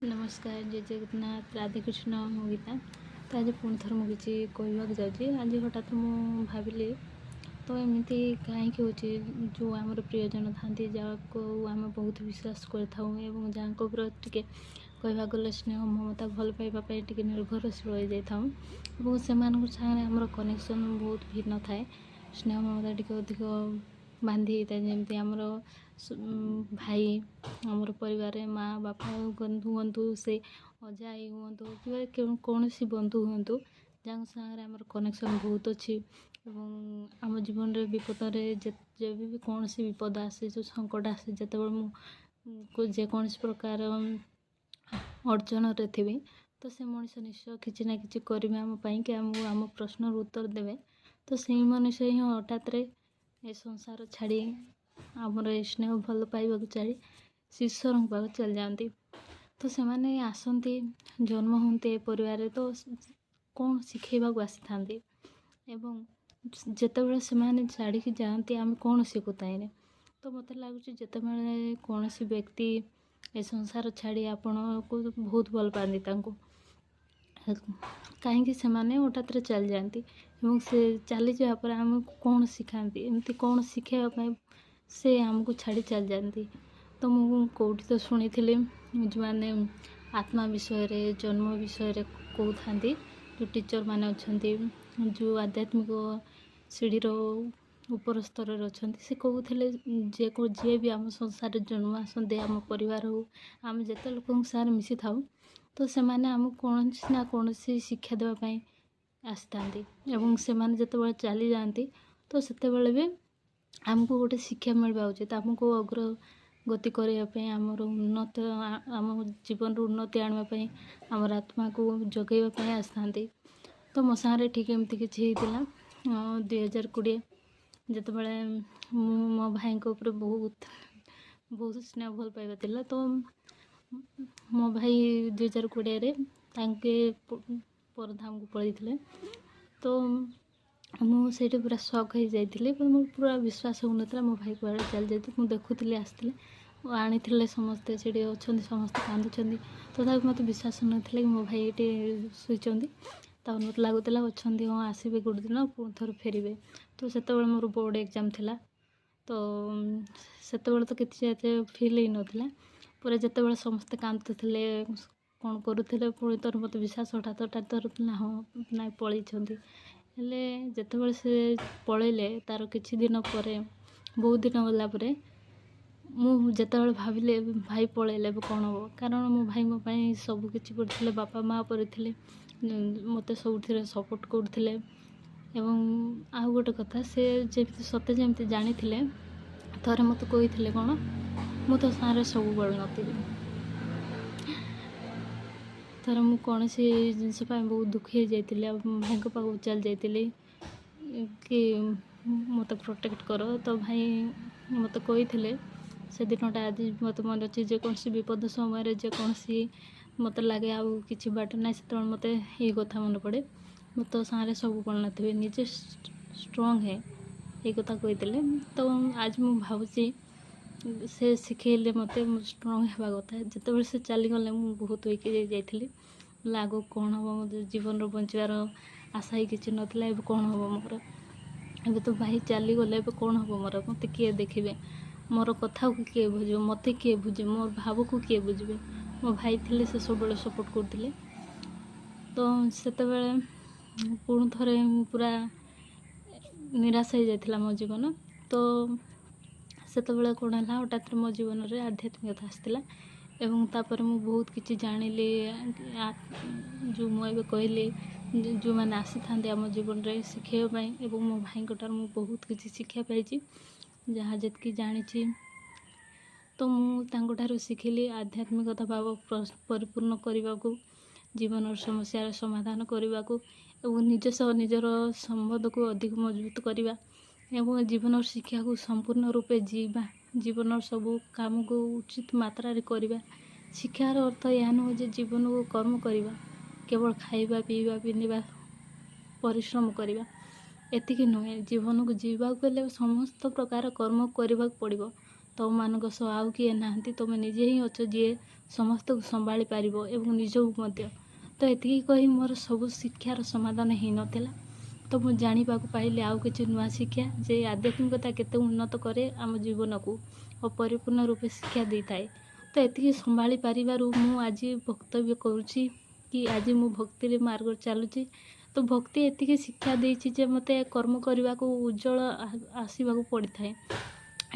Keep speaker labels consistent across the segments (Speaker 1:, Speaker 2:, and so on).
Speaker 1: ନମସ୍କାର, ଜୟ ଜଗନ୍ନାଥ, ରାଧେକୃଷ୍ଣ। ମୁଁ ଗୀତା। ତ ଆଜି ପୁଣି ଥରେ ମୁଁ କିଛି କହିବାକୁ ଯାଉଛି। ଆଜି ହଠାତ୍ ମୁଁ ଭାବିଲି, ତ ଏମିତି କାହିଁକି ହେଉଛି, ଯେଉଁ ଆମର ପ୍ରିୟଜନ ଥାଆନ୍ତି, ଯାହାକୁ ଆମେ ବହୁତ ବିଶ୍ୱାସ କରିଥାଉ ଏବଂ ଯାହାଙ୍କ ଉପରେ ଟିକେ କହିବାକୁ ଗଲେ ସ୍ନେହ, ମମତା, ଭଲ ପାଇବା ପାଇଁ ଟିକେ ନିର୍ଭରଶୀଳ ହୋଇଯାଇଥାଉ ଏବଂ ସେମାନଙ୍କ ସାଙ୍ଗରେ ଆମର କନେକ୍ସନ୍ ବହୁତ ଭିନ୍ନ ଥାଏ, ସ୍ନେହ ମମତା ଟିକେ ଅଧିକ ବାନ୍ଧି ହେଇଥାଏ। ଯେମିତି ଆମର ଭାଇ, ଆମର ପରିବାରରେ ମା ବାପା ହୁଅନ୍ତୁ, ସେ ଅଜା ଆଈ ହୁଅନ୍ତୁ କିମ୍ବା କୌଣସି ବନ୍ଧୁ ହୁଅନ୍ତୁ, ଯାହାଙ୍କ ସାଙ୍ଗରେ ଆମର କନେକ୍ସନ୍ ବହୁତ ଅଛି ଏବଂ ଆମ ଜୀବନରେ ବିପଦରେ ଯେବେ ବି କୌଣସି ବିପଦ ଆସେ, ଯେଉଁ ସଙ୍କଟ ଆସେ, ଯେତେବେଳେ ମୁଁ ଯେକୌଣସି ପ୍ରକାର ଅଡ଼ଚଣରେ ଥିବି, ତ ସେ ମଣିଷ ନିଶ୍ଚୟ କିଛି ନା କିଛି କରିବେ ଆମ ପାଇଁ କି ଆମକୁ ଆମ ପ୍ରଶ୍ନର ଉତ୍ତର ଦେବେ। ତ ସେଇ ମଣିଷ ହିଁ ହଠାତ୍ରେ ଏ ସଂସାର ଛାଡ଼ି, ଆମର ଏ ସ୍ନେହ ଭଲ ପାଇବାକୁ ଛାଡ଼ି ଈଶ୍ୱରଙ୍କ ପାଖକୁ ଚାଲିଯାଆନ୍ତି। ତ ସେମାନେ ଆସନ୍ତି, ଜନ୍ମ ହୁଅନ୍ତି ଏ ପରିବାରରେ, ତ କ'ଣ ଶିଖେଇବାକୁ ଆସିଥାନ୍ତି ଏବଂ ଯେତେବେଳେ ସେମାନେ ଛାଡ଼ିକି ଯାଆନ୍ତି, ଆମେ କ'ଣ ଶିଖୁ ତାହିଁରେ? ତ ମୋତେ ଲାଗୁଛି, ଯେତେବେଳେ କୌଣସି ବ୍ୟକ୍ତି ଏ ସଂସାର ଛାଡ଼ି, ଆପଣଙ୍କୁ ବହୁତ ଭଲ ପାଆନ୍ତି ତାଙ୍କୁ, କାହିଁକି ସେମାନେ ହଠାତ୍ରେ ଚାଲିଯାଆନ୍ତି ଏବଂ ସେ ଚାଲିଯିବା ପରେ ଆମକୁ କ'ଣ ଶିଖାନ୍ତି? ଏମିତି କ'ଣ ଶିଖାଇବା ପାଇଁ ସେ ଆମକୁ ଛାଡ଼ି ଚାଲିଯାଆନ୍ତି? ତ ମୁଁ କେଉଁଠି ତ ଶୁଣିଥିଲି, ଯେଉଁମାନେ ଆତ୍ମା ବିଷୟରେ, ଜନ୍ମ ବିଷୟରେ କହୁଥାନ୍ତି, ଯେଉଁ ଟିଚର୍ ମାନେ ଅଛନ୍ତି, ଯେଉଁ ଆଧ୍ୟାତ୍ମିକ ସିଢ଼ିର ଉପର ସ୍ତରରେ ଅଛନ୍ତି, ସେ କହୁଥିଲେ ଯେ ଯିଏ ବି ଆମ ସଂସାରରେ ଜନ୍ମ ଆସନ୍ତି, ଆମ ପରିବାର ହଉ, ଆମେ ଯେତେ ଲୋକଙ୍କ ସାଙ୍ଗରେ ମିଶିଥାଉ, ତ ସେମାନେ ଆମକୁ କୌଣସି ନା କୌଣସି ଶିକ୍ଷା ଦେବା ପାଇଁ ଆସିଥାନ୍ତି ଏବଂ ସେମାନେ ଯେତେବେଳେ ଚାଲିଯାଆନ୍ତି, ତ ସେତେବେଳେ ବି ଆମକୁ ଗୋଟେ ଶିକ୍ଷା ମିଳିବା ଉଚିତ, ଆମକୁ ଅଗ୍ରଗତି କରିବା ପାଇଁ, ଆମର ଉନ୍ନତ, ଆମ ଜୀବନର ଉନ୍ନତି ଆଣିବା ପାଇଁ, ଆମର ଆତ୍ମାକୁ ଜଗାଇବା ପାଇଁ ଆସିଥାନ୍ତି। ତ ମୋ ସାଙ୍ଗରେ ଠିକ୍ ଏମିତି କିଛି ହେଇଥିଲା 2020, ଯେତେବେଳେ ମୁଁ ମୋ ଭାଇଙ୍କ ଉପରେ ବହୁତ ବହୁତ ସ୍ନେହ ଭଲ ପାଇବା ଥିଲା। ତ ମୋ ଭାଇ 2020ରେ ତାଙ୍କେ ପରଧାମକୁ ପଳେଇଥିଲେ। ତ ମୁଁ ସେଇଠି ପୁରା ସକ୍ ହେଇଯାଇଥିଲି। ମୋର ପୁରା ବିଶ୍ୱାସ ହେଉନଥିଲା, ମୋ ଭାଇ କୁଆଡ଼େ ଚାଲିଯାଇଛି। ମୁଁ ଦେଖୁଥିଲି, ଆସିଥିଲେ, ଆଣିଥିଲେ, ସମସ୍ତେ ସେଠି ଅଛନ୍ତି, ସମସ୍ତେ କାନ୍ଦୁଛନ୍ତି। ତଥାପି ମୋତେ ବିଶ୍ୱାସ ନଥିଲା କି ମୋ ଭାଇ ଏଇଠି ଶୋଇଛନ୍ତି। ତାପରେ ମୋତେ ଲାଗୁଥିଲା ଅଛନ୍ତି, ହଁ ଆସିବେ ଗୋଟେ ଦିନ, ପୁଣି ଥରେ ଫେରିବେ। ତ ସେତେବେଳେ ମୋର ବୋର୍ଡ଼ ଏକ୍ଜାମ୍ ଥିଲା। ତ ସେତେବେଳେ ତ କିଛି ଏତେ ଫିଲ୍ ହେଇନଥିଲା। ପରେ ଯେତେବେଳେ ସମସ୍ତେ କାନ୍ଦୁଥିଲେ, କ'ଣ କରୁଥିଲେ, ପୁଣି ଥରେ ମୋତେ ବିଶ୍ୱାସ ହଠାତ୍ ହଠାତ୍ ଧରୁଥିଲା, ହଁ ନାଇଁ ପଳେଇଛନ୍ତି। ହେଲେ ଯେତେବେଳେ ସେ ପଳେଇଲେ, ତା'ର କିଛି ଦିନ ପରେ, ବହୁତ ଦିନ ଗଲା ପରେ ମୁଁ ଯେତେବେଳେ ଭାବିଲି ଭାଇ ପଳେଇଲେ, ଏବେ କ'ଣ ହେବ? କାରଣ ମୋ ଭାଇ ମୋ ପାଇଁ ସବୁ କିଛି କରିଥିଲେ, ବାପା ମା ପରି ଥିଲେ, ମୋତେ ସବୁଥିରେ ସପୋର୍ଟ କରୁଥିଲେ। ଏବଂ ଆଉ ଗୋଟେ କଥା, ସେ ଯେମିତି ସତେ ଯେମିତି ଜାଣିଥିଲେ, ଥରେ ମୋତେ କହିଥିଲେ କ'ଣ, ମୁଁ ତୋ ସାଙ୍ଗରେ ସବୁବେଳେ ନଥିବି। ଥରେ ମୁଁ କୌଣସି ଜିନିଷ ପାଇଁ ବହୁତ ଦୁଃଖୀ ହେଇଯାଇଥିଲି ଆଉ ଭାଇଙ୍କ ପାଖକୁ ଚାଲି ଯାଇଥିଲି କି ମୋତେ ପ୍ରୋଟେକ୍ଟ କର। ତ ଭାଇ ମୋତେ କହିଥିଲେ, ସେ ଦିନଟା ଆଜି ମୋତେ ମନେ ଅଛି, ଯେକୌଣସି ବିପଦ ସମୟରେ, ଯେକୌଣସି ମୋତେ ଲାଗେ ଆଉ କିଛି ବାଟ ନାହିଁ, ସେତେବେଳେ ମୋତେ ଏଇ କଥା ମନେ ପଡ଼େ, ମୁଁ ତୋ ସାଙ୍ଗରେ ସବୁବେଳେ ନଥିବି, ନିଜେ ଷ୍ଟ୍ରଙ୍ଗ ହେ, ଏଇ କଥା କହିଥିଲେ। ତ ଆଜି ମୁଁ ଭାବୁଛି, ସେ ଶିଖେଇଲେ ମୋତେ ଷ୍ଟ୍ରଙ୍ଗ ହେବା କଥା। ଯେତେବେଳେ ସେ ଚାଲିଗଲେ, ମୁଁ ବହୁତ ୱିକ୍ ଯାଇଥିଲି। ଆଗକୁ କ'ଣ ହେବ? ମୋ ଜୀବନର ବଞ୍ଚିବାର ଆଶା ହିଁ କିଛି ନଥିଲା। ଏବେ କ'ଣ ହେବ ମୋର? ଏବେ ତ ଭାଇ ଚାଲିଗଲେ, ଏବେ କ'ଣ ହେବ ମୋର? ମୋତେ କିଏ ଦେଖିବେ? ମୋର କଥାକୁ କିଏ ବୁଝିବ? ମୋତେ କିଏ ବୁଝିବ? ମୋର ଭାବକୁ କିଏ ବୁଝିବେ? ମୋ ଭାଇ ଥିଲେ, ସେ ସବୁବେଳେ ସପୋର୍ଟ କରୁଥିଲେ। ତ ସେତେବେଳେ ପୁଣି ଥରେ ମୁଁ ପୁରା ନିରାଶ ହେଇଯାଇଥିଲା ମୋ ଜୀବନ। ତ ସେତେବେଳେ କ'ଣ ହେଲା, ହଠାତ୍ ମୋ ଜୀବନରେ ଆଧ୍ୟାତ୍ମିକତା ଆସିଥିଲା ଏବଂ ତାପରେ ମୁଁ ବହୁତ କିଛି ଜାଣିଲି। ଯେଉଁ ମୁଁ ଏବେ କହିଲି, ଯେଉଁମାନେ ଆସିଥାନ୍ତି ଆମ ଜୀବନରେ ଶିଖାଇବା ପାଇଁ, ଏବଂ ମୋ ଭାଇଙ୍କ ଠାରୁ ମୁଁ ବହୁତ କିଛି ଶିକ୍ଷା ପାଇଛି, ଯାହା ଯେତିକି ଜାଣିଛି ତ ମୁଁ ତାଙ୍କଠାରୁ ଶିଖିଲି। ଆଧ୍ୟାତ୍ମିକତା ଭାବ ପରିପୂର୍ଣ୍ଣ କରିବାକୁ, ଜୀବନର ସମସ୍ୟାର ସମାଧାନ କରିବାକୁ ଏବଂ ନିଜ ସହ ନିଜର ସମ୍ବନ୍ଧକୁ ଅଧିକ ମଜବୁତ କରିବା ଏବଂ ଜୀବନର ଶିକ୍ଷାକୁ ସମ୍ପୂର୍ଣ୍ଣ ରୂପେ ଜିଇବା, ଜୀବନର ସବୁ କାମକୁ ଉଚିତ ମାତ୍ରାରେ କରିବା। ଶିକ୍ଷାର ଅର୍ଥ ଏହା ନୁହେଁ ଯେ ଜୀବନକୁ କର୍ମ କରିବା, କେବଳ ଖାଇବା, ପିଇବା, ପିନ୍ଧିବା, ପରିଶ୍ରମ କରିବା ଏତିକି ନୁହେଁ। ଜୀବନକୁ ଜିଇବାକୁ ହେଲେ ସମସ୍ତ ପ୍ରକାର କର୍ମ କରିବାକୁ ପଡ଼ିବ। ତୁମମାନଙ୍କ ସହ ଆଉ କିଏ ନାହାନ୍ତି, ତୁମେ ନିଜେ ହିଁ ଅଛ ଯିଏ ସମସ୍ତଙ୍କୁ ସମ୍ଭାଳି ପାରିବ ଏବଂ ନିଜକୁ ମଧ୍ୟ। ତ ଏତିକି କହି ମୋର ସବୁ ଶିକ୍ଷାର ସମାଧାନ ହେଇନଥିଲା। ତ ମୁଁ ଜାଣିବାକୁ ପାଇଲି ଆଉ କିଛି ନୂଆ ଶିକ୍ଷା, ଯେ ଆଧ୍ୟାତ୍ମିକତା କେତେ ଉନ୍ନତ କରେ ଆମ ଜୀବନକୁ ଓ ପରିପୂର୍ଣ୍ଣ ରୂପେ ଶିକ୍ଷା ଦେଇଥାଏ। ତ ଏତିକି ସମ୍ଭାଳି ପାରିବାରୁ ମୁଁ ଆଜି ବକ୍ତବ୍ୟ କରୁଛି କି ଆଜି ମୁଁ ଭକ୍ତିରେ ମାର୍ଗରେ ଚାଲୁଛି। ତ ଭକ୍ତି ଏତିକି ଶିକ୍ଷା ଦେଇଛି ଯେ ମୋତେ କର୍ମ କରିବାକୁ ଉଜ୍ଜଳ ଆସିବାକୁ ପଡ଼ିଥାଏ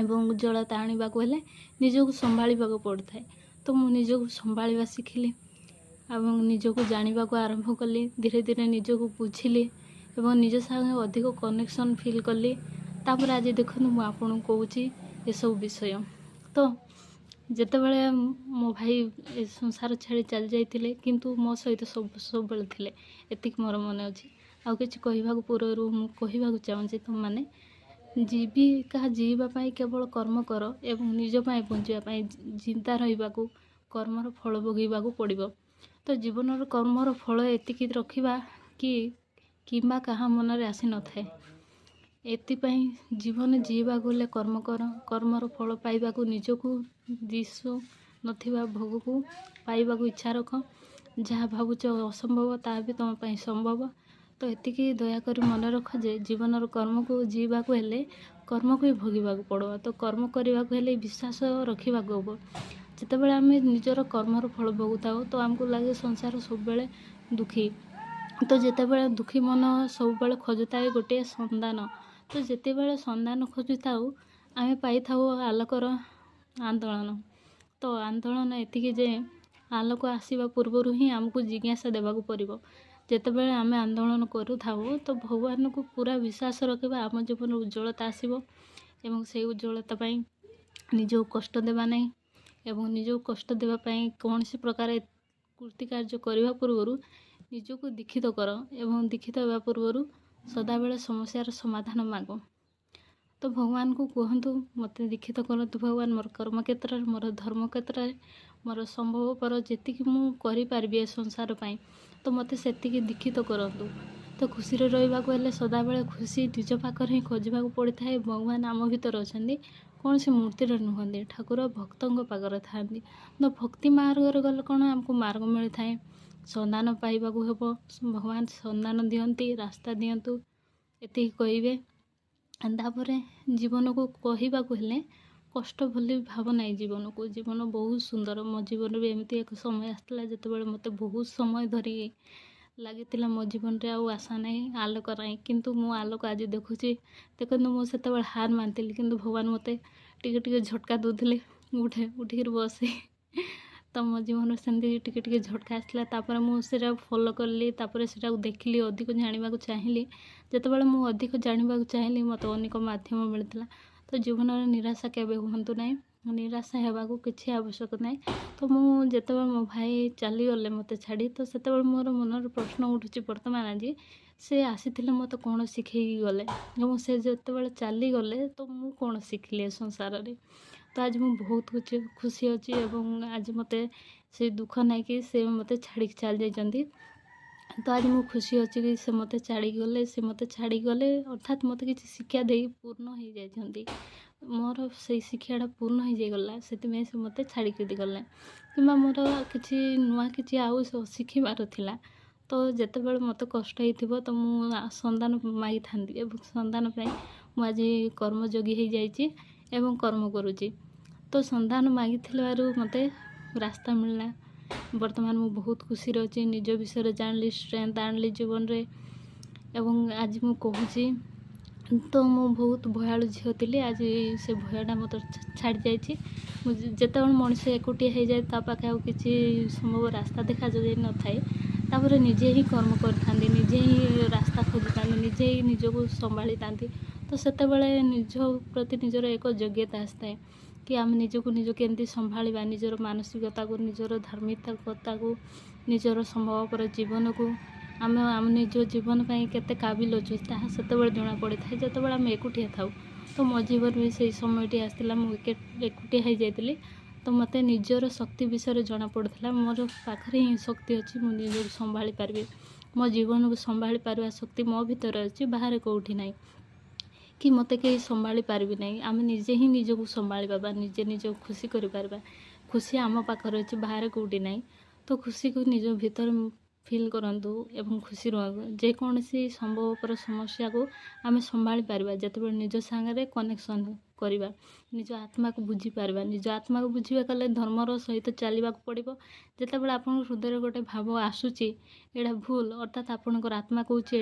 Speaker 1: ଏବଂ ଉଜ୍ଜଳତା ଆଣିବାକୁ ହେଲେ ନିଜକୁ ସମ୍ଭାଳିବାକୁ ପଡ଼ିଥାଏ। ତ ମୁଁ ନିଜକୁ ସମ୍ଭାଳିବା ଶିଖିଲି ଏବଂ ନିଜକୁ ଜାଣିବାକୁ ଆରମ୍ଭ କଲି। ଧୀରେ ଧୀରେ ନିଜକୁ ବୁଝିଲି ଏବଂ ନିଜ ସାଙ୍ଗେ ଅଧିକ କନେକ୍ସନ୍ ଫିଲ୍ କଲି। ତାପରେ ଆଜି ଦେଖନ୍ତୁ, ମୁଁ ଆପଣଙ୍କୁ କହୁଛି ଏସବୁ ବିଷୟ। ତ ଯେତେବେଳେ ମୋ ଭାଇ ଏ ସଂସାର ଛାଡ଼ି ଚାଲି ଯାଇଥିଲେ, କିନ୍ତୁ ମୋ ସହିତ ସବୁବେଳେ ଥିଲେ, ଏତିକି ମୋର ମନେ ଅଛି। ଆଉ କିଛି କହିବାକୁ ପୂର୍ବରୁ ମୁଁ କହିବାକୁ ଚାହୁଁଛି, ତୁମମାନେ ଜୀବିକା ଜିଇବା ପାଇଁ କେବଳ କର୍ମ କର ଏବଂ ନିଜ ପାଇଁ ବଞ୍ଚିବା ପାଇଁ, ଜିନ୍ଦା ରହିବାକୁ କର୍ମର ଫଳ ଭୋଗିବାକୁ ପଡ଼ିବ। ତ ଜୀବନର କର୍ମର ଫଳ ଏତିକି ରଖିବା କି କିମ୍ବା କାହା ମନରେ ଆସିନଥାଏ। ଏଥିପାଇଁ ଜୀବନ ଜିଇବାକୁ ହେଲେ କର୍ମ କର। କର୍ମର ଫଳ ପାଇବାକୁ, ନିଜକୁ ଦିଶୁ ନଥିବା ଭୋଗକୁ ପାଇବାକୁ ଇଚ୍ଛା ରଖ। ଯାହା ଭାବୁଛ ଅସମ୍ଭବ, ତାହା ବି ତୁମ ପାଇଁ ସମ୍ଭବ। ତ ଏତିକି ଦୟାକରି ମନେ ରଖ ଯେ ଜୀବନର କର୍ମକୁ ଜିଇବାକୁ ହେଲେ କର୍ମକୁ ହିଁ ଭୋଗିବାକୁ ପଡ଼ିବ। ତ କର୍ମ କରିବାକୁ ହେଲେ ବିଶ୍ୱାସ ରଖିବାକୁ ହେବ। ଯେତେବେଳେ ଆମେ ନିଜର କର୍ମର ଫଳ ଭୋଗୁଥାଉ, ତ ଆମକୁ ଲାଗେ ସଂସାର ସବୁବେଳେ ଦୁଃଖୀ। ତ ଯେତେବେଳେ ଦୁଃଖୀ ମନ ସବୁବେଳେ ଖୋଜୁଥାଏ ଗୋଟିଏ ସନ୍ଧାନ, ତ ଯେତେବେଳେ ସନ୍ଧାନ ଖୋଜୁଥାଉ, ଆମେ ପାଇଥାଉ ଆଲୋକର ଆନ୍ଦୋଳନ। ତ ଆନ୍ଦୋଳନ ଏତିକି ଯେ ଆଲୋକ ଆସିବା ପୂର୍ବରୁ ହିଁ ଆମକୁ ଜିଜ୍ଞାସା ଦେବାକୁ ପଡ଼ିବ। ଯେତେବେଳେ ଆମେ ଆନ୍ଦୋଳନ କରୁଥାଉ, ତ ଭଗବାନଙ୍କୁ ପୁରା ବିଶ୍ୱାସ ରଖିବା, ଆମ ଜୀବନରେ ଉଜ୍ଜଳତା ଆସିବ ଏବଂ ସେଇ ଉଜ୍ଜଳତା ପାଇଁ ନିଜକୁ କଷ୍ଟ ଦେବା ନାହିଁ ଏବଂ ନିଜକୁ କଷ୍ଟ ଦେବା ପାଇଁ କୌଣସି ପ୍ରକାର କୃତି କାର୍ଯ୍ୟ କରିବା ପୂର୍ବରୁ ନିଜକୁ ଦୀକ୍ଷିତ କର ଏବଂ ଦୀକ୍ଷିତ ହେବା ପୂର୍ବରୁ ସଦାବେଳେ ସମସ୍ୟାର ସମାଧାନ ମାଗ। ତ ଭଗବାନଙ୍କୁ କୁହନ୍ତୁ, ମୋତେ ଦୀକ୍ଷିତ କରନ୍ତୁ ଭଗବାନ, ମୋର କର୍ମ କ୍ଷେତ୍ରରେ, ମୋର ଧର୍ମ କ୍ଷେତ୍ରରେ, ମୋର ସମ୍ଭବପର ଯେତିକି ମୁଁ କରିପାରିବି ଏ ସଂସାର ପାଇଁ, ତ ମୋତେ ସେତିକି ଦୀକ୍ଷିତ କରନ୍ତୁ। ତ ଖୁସିରେ ରହିବାକୁ ହେଲେ ସଦାବେଳେ ଖୁସି ନିଜ ପାଖରେ ହିଁ ଖୋଜିବାକୁ ପଡ଼ିଥାଏ। ଭଗବାନ ଆମ ଭିତରେ ଅଛନ୍ତି, କୌଣସି ମୂର୍ତ୍ତିରେ ନୁହନ୍ତି। ଠାକୁର ଭକ୍ତଙ୍କ ପାଖରେ ଥାଆନ୍ତି। ତ ଭକ୍ତି ମାର୍ଗରେ ଗଲେ କ'ଣ ଆମକୁ ମାର୍ଗ ମିଳିଥାଏ? ସନ୍ଧାନ ପାଇବାକୁ ହେବ। ଭଗବାନ ସନ୍ଧାନ ଦିଅନ୍ତି, ରାସ୍ତା ଦିଅନ୍ତୁ, ଏତିକି କହିବେ। ତାପରେ ଜୀବନକୁ କହିବାକୁ ହେଲେ କଷ୍ଟ ବୋଲି ଭାବ ନାହିଁ ଜୀବନକୁ। ଜୀବନ ବହୁତ ସୁନ୍ଦର। ମୋ ଜୀବନରେ ବି ଏମିତି ଏକ ସମୟ ଆସିଥିଲା, ଯେତେବେଳେ ମୋତେ ବହୁତ ସମୟ ଧରି ଲାଗିଥିଲା ମୋ ଜୀବନରେ ଆଉ ଆଶା ନାହିଁ, ଆଲୋକ ନାହିଁ। କିନ୍ତୁ ମୁଁ ଆଲୋକ ଆଜି ଦେଖୁଛି। ଦେଖନ୍ତୁ, ମୁଁ ସେତେବେଳେ ହାର ମାନିଥିଲି, କିନ୍ତୁ ଭଗବାନ ମୋତେ ଟିକେ ଟିକେ ଝଟକା ଦେଉଥିଲେ, ଉଠେ, ଉଠିକିରି ବସେ। ତ ମୋ ଜୀବନରେ ସେମିତି ଟିକେ ଟିକେ ଝଟକା ଆସିଥିଲା। ତାପରେ ମୁଁ ସେଇଟା ଫଲୋ କଲି, ତାପରେ ସେଇଟାକୁ ଦେଖିଲି, ଅଧିକ ଜାଣିବାକୁ ଚାହିଁଲି। ଯେତେବେଳେ ମୁଁ ଅଧିକ ଜାଣିବାକୁ ଚାହିଁଲି, ମୋତେ ଅନେକ ମାଧ୍ୟମ ମିଳିଥିଲା। ତ ଜୀବନରେ ନିରାଶା କେବେ ହୁଅନ୍ତୁ ନାହିଁ, ନିରାଶା ହେବାକୁ କିଛି ଆବଶ୍ୟକ ନାହିଁ। ତ ମୁଁ ଯେତେବେଳେ ମୋ ଭାଇ ଚାଲିଗଲେ ମୋତେ ଛାଡ଼ି, ତ ସେତେବେଳେ ମୋର ମନରେ ପ୍ରଶ୍ନ ଉଠୁଛି ବର୍ତ୍ତମାନ, ଆଜି ସେ ଆସିଥିଲେ, ମୋତେ କ'ଣ ଶିଖେଇକି ଗଲେ ଏବଂ ସେ ଯେତେବେଳେ ଚାଲିଗଲେ, ତ ମୁଁ କ'ଣ ଶିଖିଲି ଏ ସଂସାରରେ? ତ ଆଜି ମୁଁ ବହୁତ ଖୁସି ଅଛି ଏବଂ ଆଜି ମୋତେ ସେ ଦୁଃଖ ନାହିଁ କି ସେ ମୋତେ ଛାଡ଼ିକି ଚାଲି ଯାଇଛନ୍ତି। ତ ଆଜି ମୁଁ ଖୁସି ଅଛି କି ସେ ମୋତେ ଛାଡ଼ିକି ଗଲେ। ସେ ମୋତେ ଛାଡ଼ିକି ଗଲେ, ଅର୍ଥାତ୍ ମୋତେ କିଛି ଶିକ୍ଷା ଦେଇ ପୂର୍ଣ୍ଣ ହେଇଯାଇଛନ୍ତି। ମୋର ସେଇ ଶିକ୍ଷାଟା ପୂର୍ଣ୍ଣ ହେଇଯାଇଗଲା, ସେଥିପାଇଁ ସେ ମୋତେ ଛାଡ଼ିକି ଗଲେ। କିମ୍ବା ମୋର କିଛି ନୂଆ କିଛି ଆଉ ଶିଖିବାର ଥିଲା। ତ ଯେତେବେଳେ ମୋତେ କଷ୍ଟ ହେଇଥିବ, ତ ମୁଁ ସନ୍ଧାନ ମାଗିଥାନ୍ତି ଏବଂ ସନ୍ଧାନ ପାଇଁ ମୁଁ ଆଜି କର୍ମଯୋଗୀ ହେଇଯାଇଛି ଏବଂ କର୍ମ କରୁଛି। ତ ସନ୍ଧାନ ମାଗିଥିବାରୁ ମୋତେ ରାସ୍ତା ମିଳିଲା। ବର୍ତ୍ତମାନ ମୁଁ ବହୁତ ଖୁସିରେ ଅଛି। ନିଜ ବିଷୟରେ ଜାଣିଲି, ଷ୍ଟ୍ରେନ୍ଥ ଆଣିଲି ଜୀବନରେ ଏବଂ ଆଜି ମୁଁ କହୁଛି। ତ ମୁଁ ବହୁତ ଭୟାଳୁ ଝିଅ ଥିଲି, ଆଜି ସେ ଭୟଟା ମୋତେ ଛାଡ଼ି ଯାଇଛି। ମୁଁ ଯେତେବେଳେ ମଣିଷ ଏକୁଟିଆ ହେଇଯାଏ, ତା ପାଖେ ଆଉ କିଛି ସମ୍ଭବ ରାସ୍ତା ଦେଖାଯାଇ ନଥାଏ। ତାପରେ ନିଜେ ହିଁ କର୍ମ କରିଥାନ୍ତି, ନିଜେ ହିଁ ରାସ୍ତା ଖୋଜିଥାନ୍ତି, ନିଜେ ହିଁ ନିଜକୁ ସମ୍ଭାଳିଥାନ୍ତି। ତ ସେତେବେଳେ ନିଜ ପ୍ରତି ନିଜର ଏକ ଯୋଗ୍ୟତା ଆସିଥାଏ କି ଆମେ ନିଜକୁ ନିଜ କେମିତି ସମ୍ଭାଳିବା, ନିଜର ମାନସିକତାକୁ, ନିଜର ଧାର୍ମିକତାକୁ, ନିଜର ସମ୍ଭବପର ଜୀବନକୁ। ଆମେ ଆମ ନିଜ ଜୀବନ ପାଇଁ କେତେ କାବିଲ ଅଛୁ, ତାହା ସେତେବେଳେ ଜଣାପଡ଼ିଥାଏ, ଯେତେବେଳେ ଆମେ ଏକୁଟିଆ ଥାଉ। ତ ମୋ ଜୀବନରେ ସେଇ ସମୟଟି ଆସିଥିଲା, ମୁଁ ଏକୁଟିଆ ହେଇଯାଇଥିଲି। ତ ମୋତେ ନିଜର ଶକ୍ତି ବିଷୟରେ ଜଣାପଡ଼ୁଥିଲା। ମୋର ପାଖରେ ହିଁ ଶକ୍ତି ଅଛି, ମୁଁ ନିଜକୁ ସମ୍ଭାଳି ପାରିବି। ମୋ ଜୀବନକୁ ସମ୍ଭାଳି ପାରିବା ଶକ୍ତି ମୋ ଭିତରେ ଅଛି, ବାହାରେ କେଉଁଠି ନାହିଁ। କି ମୋତେ କେହି ସମ୍ଭାଳି ପାରିବେ ନାହିଁ। ଆମେ ନିଜେ ହିଁ ନିଜକୁ ସମ୍ଭାଳିବା ବା ନିଜେ ନିଜକୁ ଖୁସି କରିପାରିବା। ଖୁସି ଆମ ପାଖରେ ଅଛି, ବାହାରେ କେଉଁଠି ନାହିଁ। ତ ଖୁସିକୁ ନିଜ ଭିତରେ ଫିଲ୍ କରନ୍ତୁ ଏବଂ ଖୁସି ରୁହନ୍ତୁ। ଯେକୌଣସି ସମ୍ଭବପର ସମସ୍ୟାକୁ ଆମେ ସମ୍ଭାଳି ପାରିବା ଯେତେବେଳେ ନିଜ ସାଙ୍ଗରେ କନେକ୍ସନ୍ କରିବା, ନିଜ ଆତ୍ମାକୁ ବୁଝିପାରିବା। ନିଜ ଆତ୍ମାକୁ ବୁଝିବା କଲେ ଧର୍ମର ସହିତ ଚାଲିବାକୁ ପଡ଼ିବ। ଯେତେବେଳେ ଆପଣଙ୍କ ହୃଦୟରେ ଗୋଟେ ଭାବ ଆସୁଛି ଏଇଟା ଭୁଲ, ଅର୍ଥାତ୍ ଆପଣଙ୍କର ଆତ୍ମା କହୁଛି।